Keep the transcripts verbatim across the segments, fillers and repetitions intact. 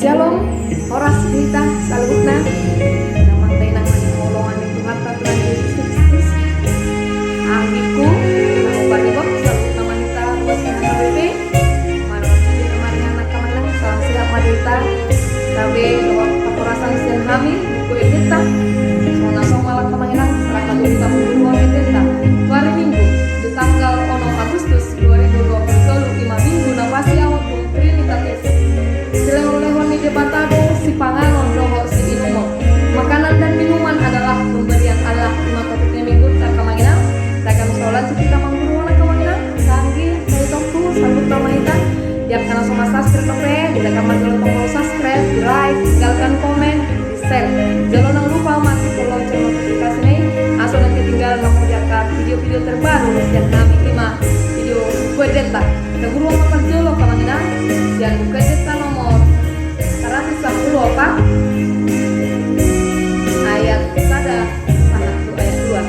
Syalom, horas di hita saluhutna. Damang dainang na hinaholongan ni Tuhanta Tuhan Jesus Kristus. Anggingku, na huparingot saluhutna ma hita ruas ni H K B P. Marhite na maringanan, angka amang inang, salam sehat ma di hita. Gabe dohot parhorasan sian hami, buku endenta. Songon na so ma, angka amang inang, serahkan dulu hita mangguruhon endenta. Tu ari Minggu, di tanggal onom Agustus dua ribu dua puluh tolu, i ma Minggu na pasiahon Trinitatis. Silehonlehon ni Debata do sipanganon dohot siinumon. Makanan dan minuman adalah pemberian Allah, i ma topik ni Minggu, angka amang inang. Daganusa so lanjut hita mangguruhon, angka amang inang. Anggi, angka itongku, saluhutna ma hita. Di angka na so mansubscribe dope, didagam ma jolo tombol subscribe, di like, tinggalkan komen, di share. Jolo unang lupa mangklik lonceng notifikasina i, asa unang ketinggalan mangihut angka video-video terbaru sian hami, i ma video buku endenta. Taguruhon ma parjolo, angka amang inang, sian buku endenta nomor saratus sampulu opat, ayat sada sahat tu ayat dua.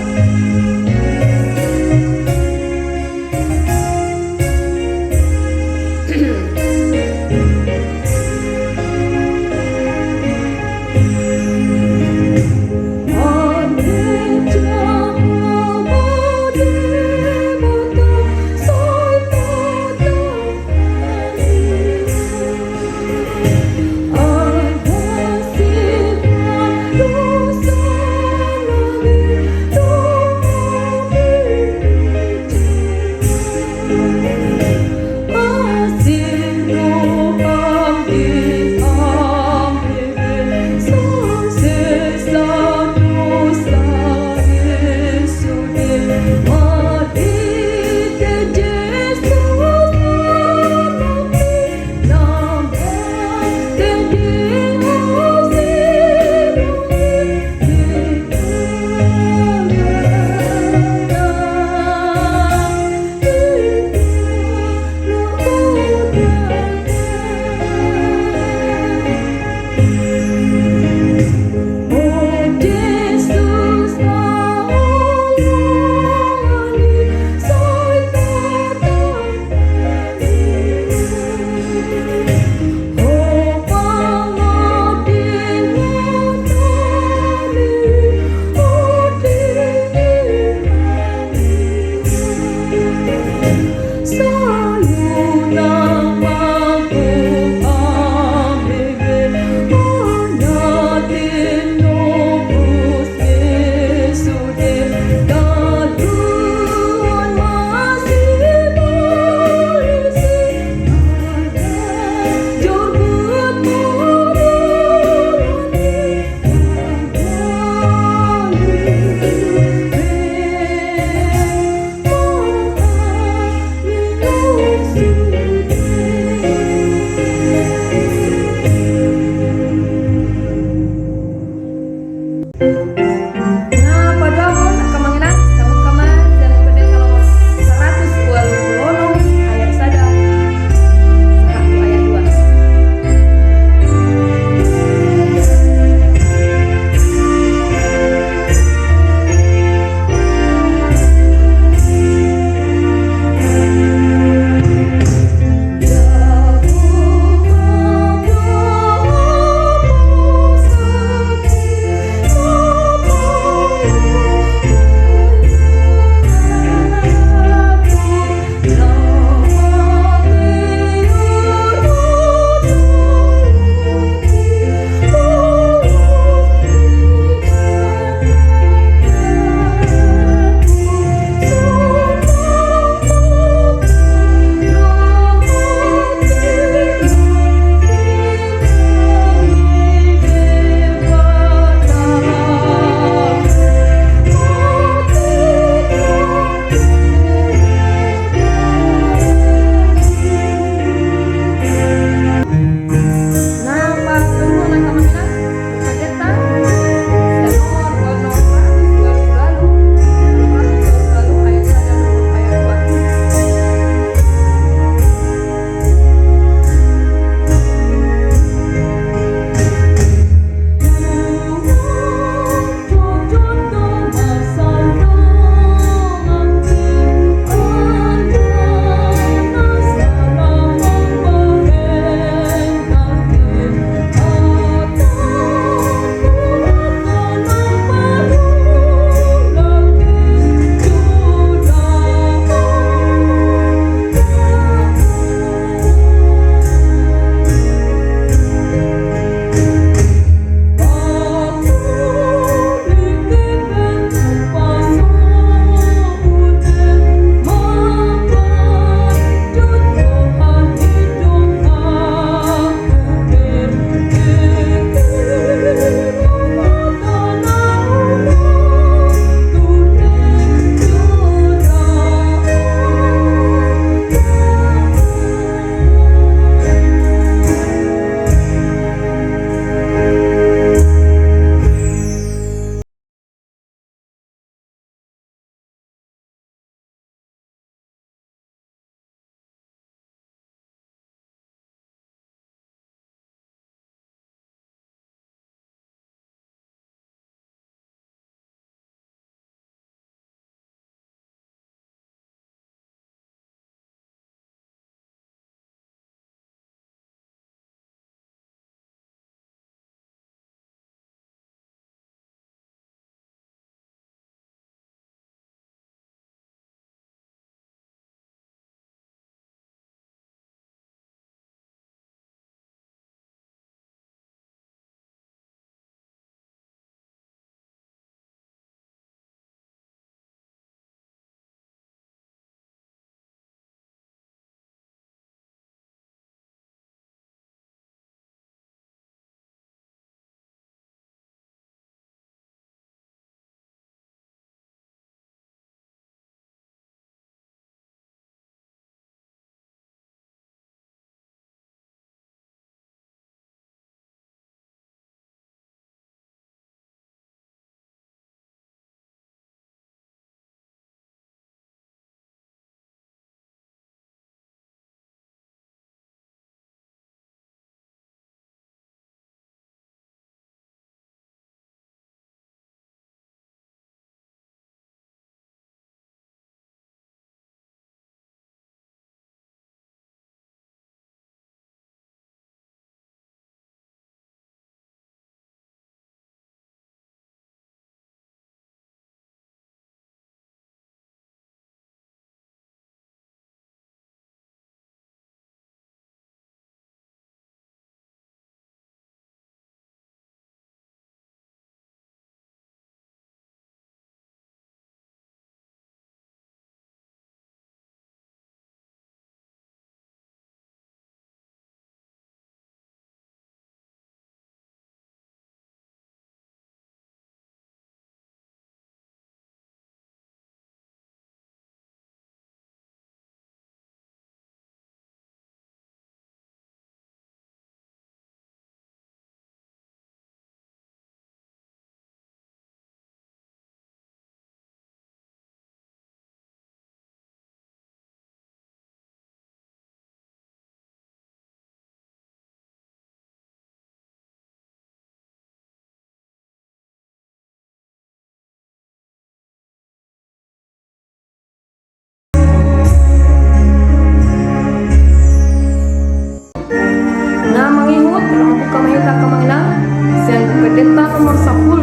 Deta nomor sampulu.